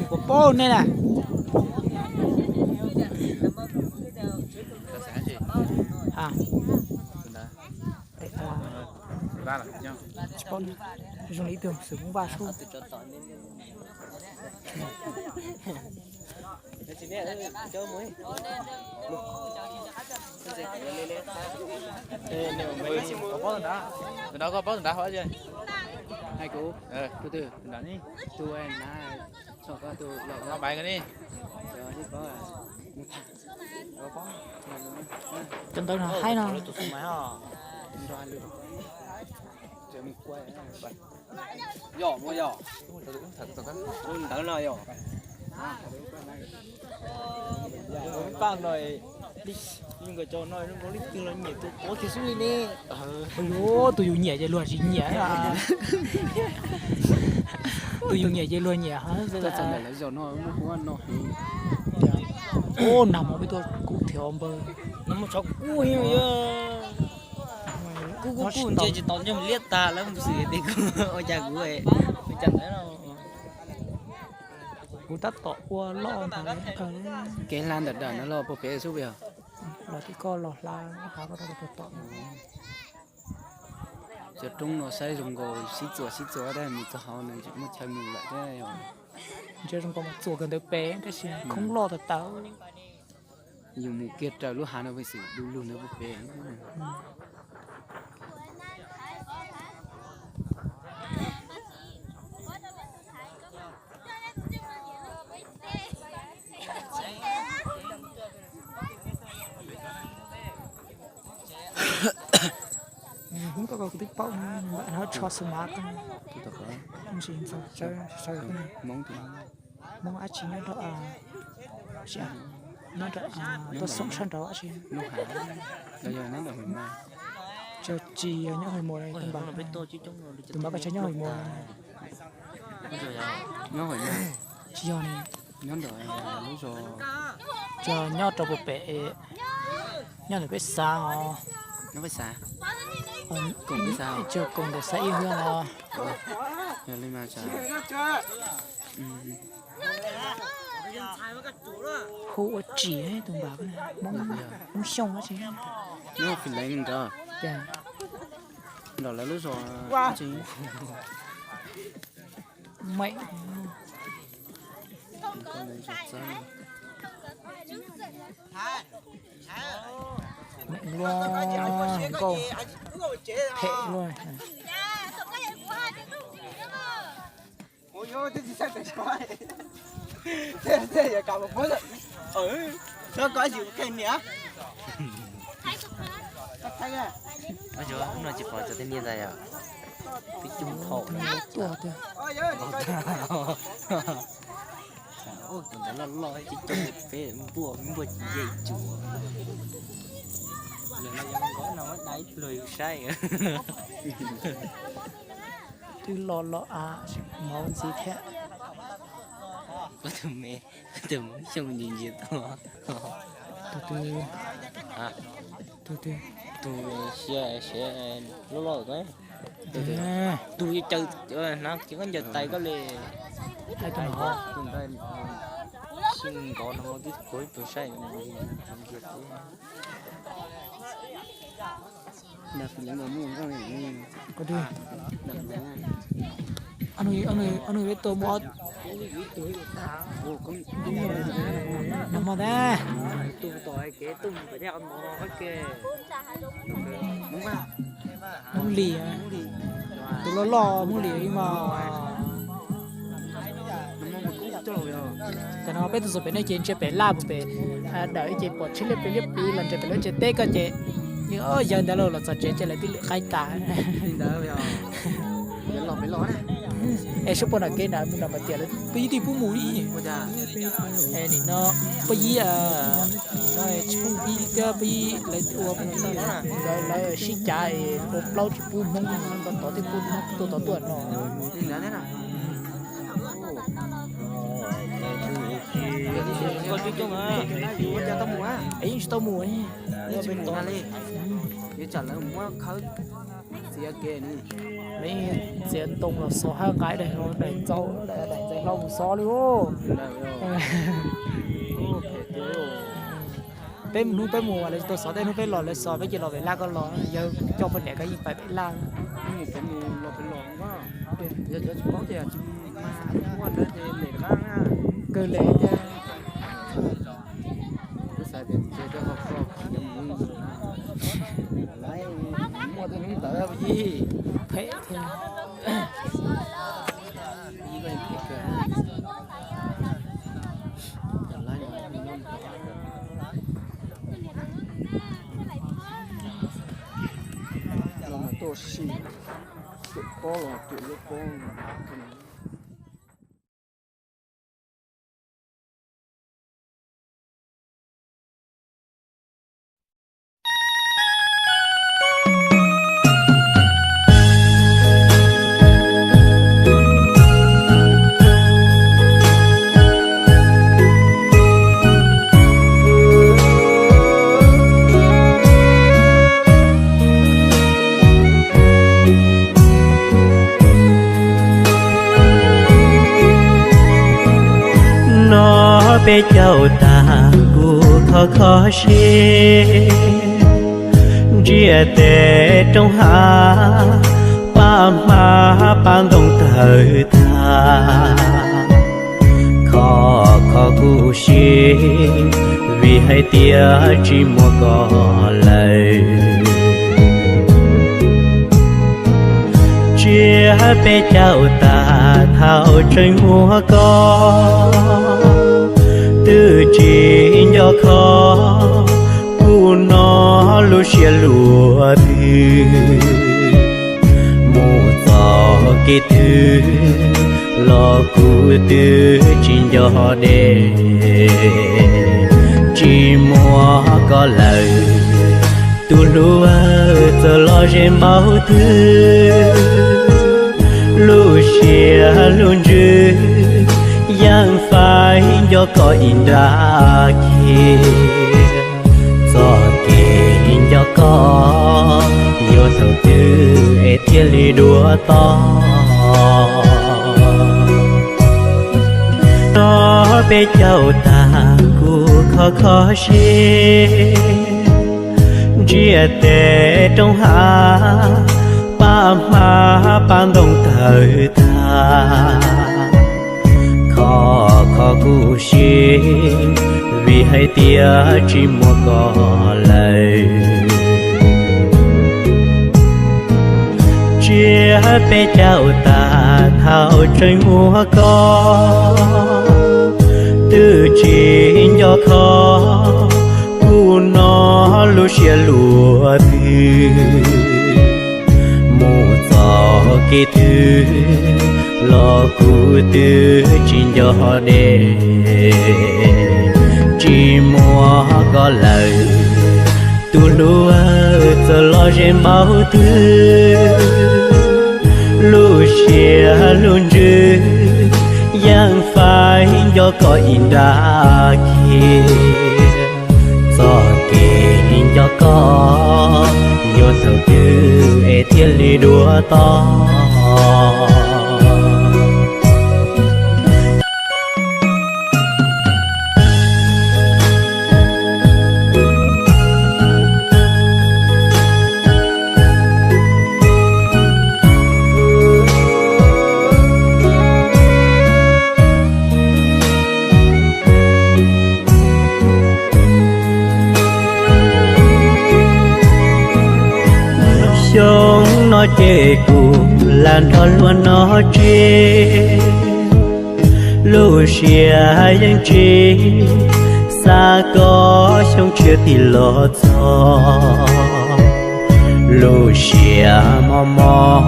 Puas paub nej na? Hais, tsis paub, zoo li ib tug xwm Hmoob Vaj Sub. Tus nrad koj paub tus nrad hov? Hais kuv, tus twg? Tus nrad ne, tus na, tus na, maiv ko ne. Cov ntawd no haib no. Yog muaj yog ntawd no yog. Paj no, nkawd cov no zoo nkaus li twg los nyiam tus pov kiag xwb li ne. Tus yus nyiam ces luag tsis nyiam. Tus yus nyiam ces luag nyiam. Ub, nag hmo peb tuaj kub thiab npawg. Nag hmo tshov kub heev. Kub kub kub ntshe tsis tau nyob liab tag lawm xwb tiag. Kuv ua cas kuv, ua cas ntawd no. Kuv tab tom ua loj ntag. Kev hla ntawm dawm no los puag pem xwb yog. Los tim koj los hla, hla koj rau puag tom. Cov roob no saib zoo nkaus sib txuas sib txuas tab mus txog hauv nws tseem muaj chaw mus lawm thiab. Ntshe zoo nkaus mas txuas kawg ntawd pem tab sis khoob loj tas tas. Yus mus kiag raws lub hav no pem xwb, du lug ntawd puag pem. Hnub ko kuv twb paub, hnub tsho xu mav ko. Ntsis ntxaug tsawb sawb ko. Hmoob dab tsi nyob rau, nyob rau tuaj xoom sab nraud dab tsi. Tsis yog nyob Hos Muas, tus npawg ko tsis nyob Hos Muas. Tsis yog ne. Tsis yog, nyob rau puag pem, nyob ntawm peb xav os. Tsis yog koom ntawm xav ib hwv os. Hu ua tsim tus npawg ko, Hmoob Xyooj dab tsi. Nyob Fis Leev nrad. Nram lawv lub zos tsis. Meem. Meem luaj, nkauj phem luaj. Ua cas no tsis pom cov tej niag ntawd yom? Twb coob thaum tuaj tiag. Tus ntawd loj loj twb coob peb npuaj npuaj ci ye cuav. Lawv no yog nkawd no muab dai ib pluag yus saib. Twb loj loj av, mauv ntxiv thiab. Tus me, tus me xyoo ntsis ntsis tau. Tus twg? Tus twg? Tus me xya xya loj loj ko. Tus caw hnav kiag koj ncaws tais koj li. Tus ntawd xyoo nkauj no twb kuv ib tug saib ntsia ntsia. Ko twg? Ob nws peb tug muaj ob. Nag hmo ntag. Hmoob Lis, tus loj loj Hmoob Lis ib mas. Tam no peb tuaj txog pem no ces ntsia pem laj pem, dawm ib ces pom tsheb liab plig liab plig los ntsia pem lub tsev teb ko ces, yawg ntawd los txog tsev ces lawv twb lwm qaib tas. Es sub puag nram kev nram mus nram mas tias lawv peb yeej twb pub mus li. Es nim no peb yeej, no tsis pub pib thiab peb yeej lawv ua, lawv sib cav es ua plaub tsis pub Hmoob, tod twb pub Hmoob tuaj tod tuaj no. Es yeej tsis tau mus, yeej tsis mus li. Lawv txiav ntoo los xov hab nqa daim, daim ntxaum, daim ntxaum hlau mus xov li. Peb hnub peb mus lawv tsis tau xov, tej hnub peb los lawv xov, peb cia los pem laj koj los, yawg coj poj niam koj yeej pais pem laj. Kawg le thiab. Phem thiab. Tuaj sim tuam pob los tuam lub pob. No peb caug tag kuv kho kho siab, ntsiag tes roob hav, pab hmab pab ntoo tawg tag. Kho kho kuv siab, vim hais tias tsis muaj koj lawm. Tsiab peb caug tag thaum tseem muaj koj, twb tsis nco kho, kuv no lub siab luaj twg. Mus txoj kev twg los kuv twb tsis nco deb. Tsis muaj koj lawm, tus hlub txawm los ze npaum twg, lub siab lub ntsws yeej faib nco koj ib nrab kiag. Txoj kev nco koj yuav thaum twg es thiaj li dua toj? No peb caug tag kuv kho kho siab, ntsiag tes roob hav, pab hmab pab ntoo tawg tag. Kho kho kuv siab, vim hais tias tsis muaj koj lawm. Tsiab peb caug tag thaum tseem muaj koj, twb tsis nco kho, kuv no lub siab luaj twg. Mus txoj kev twg los kuv twb tsis nco deb. Tsis muaj koj lawm, tus hlub txawm los ze npaum twg, lub siab lub ntsws yeej Faib nco koj ib nrab kiag, txoj kev nco koj yuav thaum twg es thiaj li dua toj. Xyoo no ces kuv lam nrog luag noj tsiab, lub siab yeej tsis xav kom xyoo tshiab tim los txog. Lub siab mob mob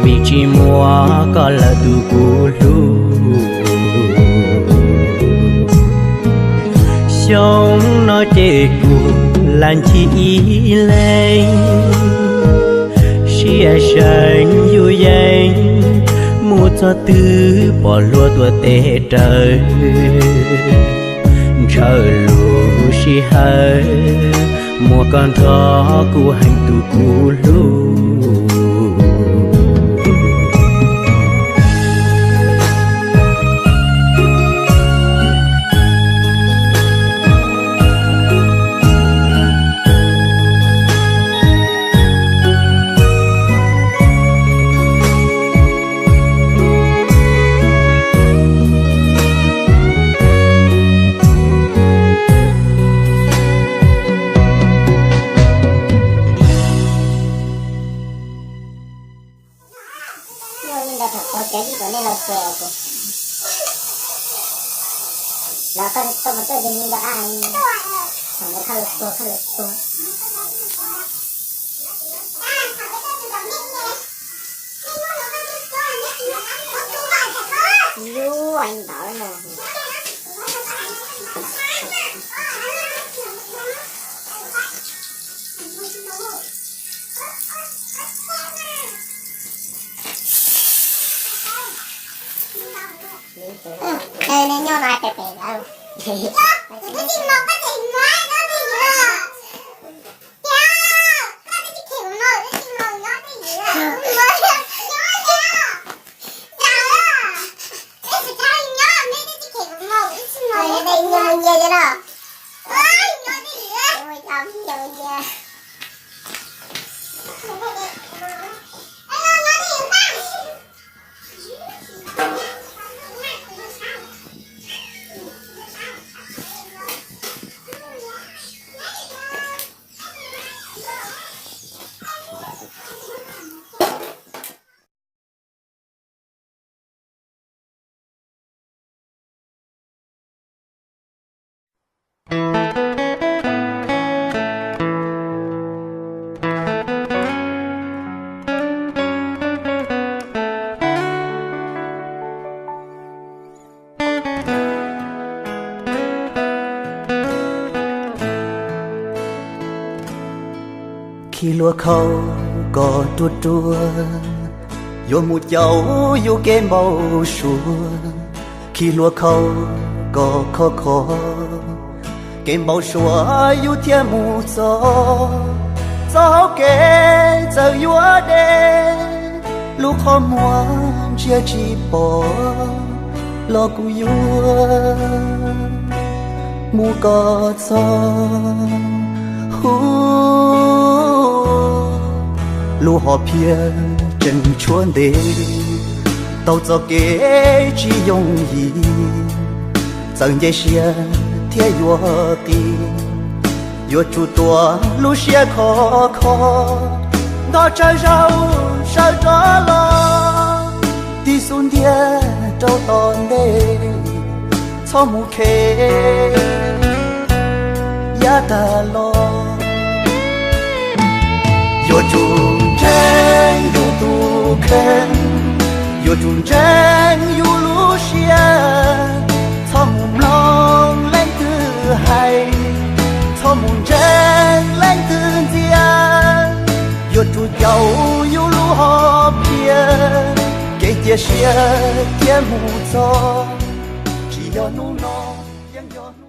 vim tsis muaj koj lawm tus kuv hlub. Xyoo no ces kuv lam ncig ib leeg, siab seev yus yeej mus txog twg pom luag tuaj tes raws. Ntshaw lub sij hawm muaj koj nrog kuv heev tus kuv hlub. Nws nyob no pem pem lawm. Khi hlua khau kom ruaj ruaj, yuav mus caum yus kev npau suav. Khi hlua khau kom khov kho, kev npau suav yus thiaj mus txog. Txoj hau kev txawm yuav deb, lub qhov muag ntsia tsis pom, los kuv yuav mus kom txog. Hu, lub hom phiaj tseem tshuav ntev, taug txoj kev tsis yooj yim, txawm nce siab thiab yuav qis, yuav tsum tuav lub siab khov kho, nto tsawg zaus sawv rov los, tig xub ntiag rau tom ntej, txhob mus khe yav tag los. Yuav tsum ntseeg yus tus kheej, yuav tsum ntseeg yus lub siab, txhob mus mloog leej twg hais, txhob mus ntseeg leej twg ntxias. Yuav tsum caum yus lub hom phiaj, kev cia Siab thiab mus txog, tsis yog hnub no, yeej yog